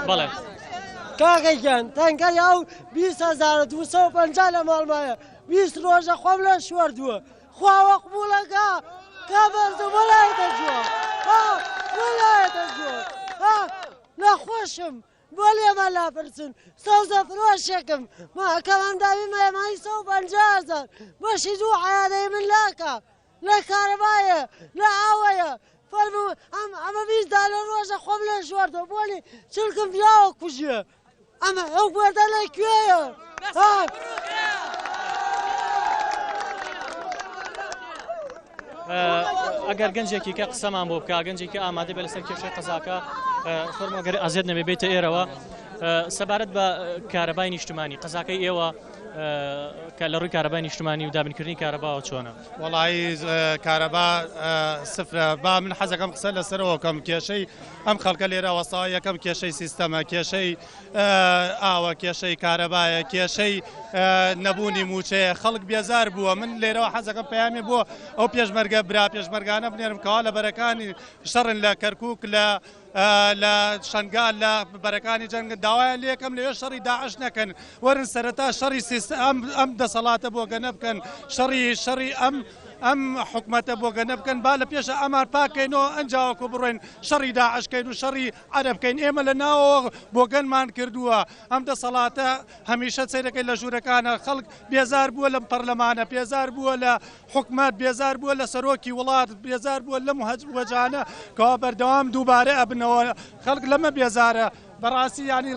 بەڵێ. کاکە گیان تەنکەری ئاو 20250 لە ماڵمایە 20 ڕۆژە خۆم لە شوەردووە خواوە قبوڵەکە کە بەرزە وەلایەتە جووە ها وەلایەتە جووە ها نەخۆشم بۆ لێمان لاپرسن سەوزە فرۆشێکم ماکەمان داوی مەمانی 150 هزار بەشی دوو عیادەی من لاکە لە کارەبایە لە ئاوەیە فەرموو ئەم ئەمە 20 دانە ڕۆژە خۆم لە ژوەردەوە بۆنی چلکم پیاوە کوژیە ئەمە ئەو گوێدە لە کوێیە ها؟ ئەگەر گەنجێکی کە قسەمان بۆ بکە گەنجێکی ئامادە بێ لەسەر کێشەی قەزاکە فەرموو گەر ئازیەت نەبێ بێتە ئێرەوە سەبارەت بە کارەبای نیشتمانی قەزاکەی ئێوە کە لە ڕووی کارەبای نیشتمانی و دابینکردنی کارەباوە چۆنە؟ وەڵایی کارەبا سفرە با من حەزەکەم قسە لەسەرەوە کەم کێشەی ئەم خەڵکە لێرە وەستا یەکەم کێشەی سیستەمە کێشەی ئاوە کێشەی کارەبایە کێشەی نەبوونی موچەیە خەڵک بێزار بووە من لێرەوە حەزەکەم پەیامی بۆ ئەو پێشمەرگە برا پێشمەرگانە بنێرم کەوا لە بەرەکانی شەڕن لە کەرکک لە لە شەنگال لە بەرەکانی جەنگ داوایان لێکەم لەوێ شەڕی داعش نەکەن وەرن سەرەتا شەڕی ئەم ئەم دەسەڵاتە بۆگەنە بکەن شەڕی شەڕی ئەم ئەم حکومەتە بۆگەنە بکەن با لە پێشە ئەمان پاکەینەوە ئەنجاوەکو بڕۆین شەڕی داعشکەین و شەڕی عەرەبکەین ئێمە لە ناوەوە بۆگەنمان کردووە ئەم دەسەڵاتە هەمیشە سەیرەکەی لە ژوورەکانە خەڵک بێزار بووە لەم پەرلەمانە بێزار بووە لە حکومەت بێزار بووە لە سەرۆکی وڵات بێزار بووە لەم وەجانە کەوا بەردەوام دووبارە ئەبنەوە خەڵک لەمە بێزارە بەڕاستی ینی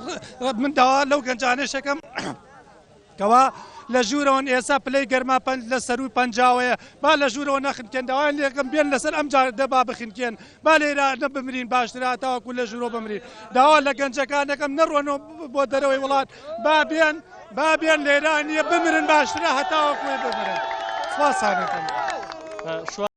من داوا لەو گەنجانەشەکەم کەوا لە ژوورەوەن ئێسا پلەی گەرما پەنج لە سەروی پەنجاوەیە با لە ژوورەوە نەخنکێن داوایان لێکەم بێن لەسەر ئەم جادە با بخنکێن با لێرە نە بمرین باشترە تاوەکو لە ژوورەوە بمرین داوا لە گەنجەکان دەکەم نەڕۆنەوە بۆ دەرەوەی وڵات با بێن با بێن لێرە نییە بمرن باشترە هەتاوەکو بمرن سپاسانەکەم.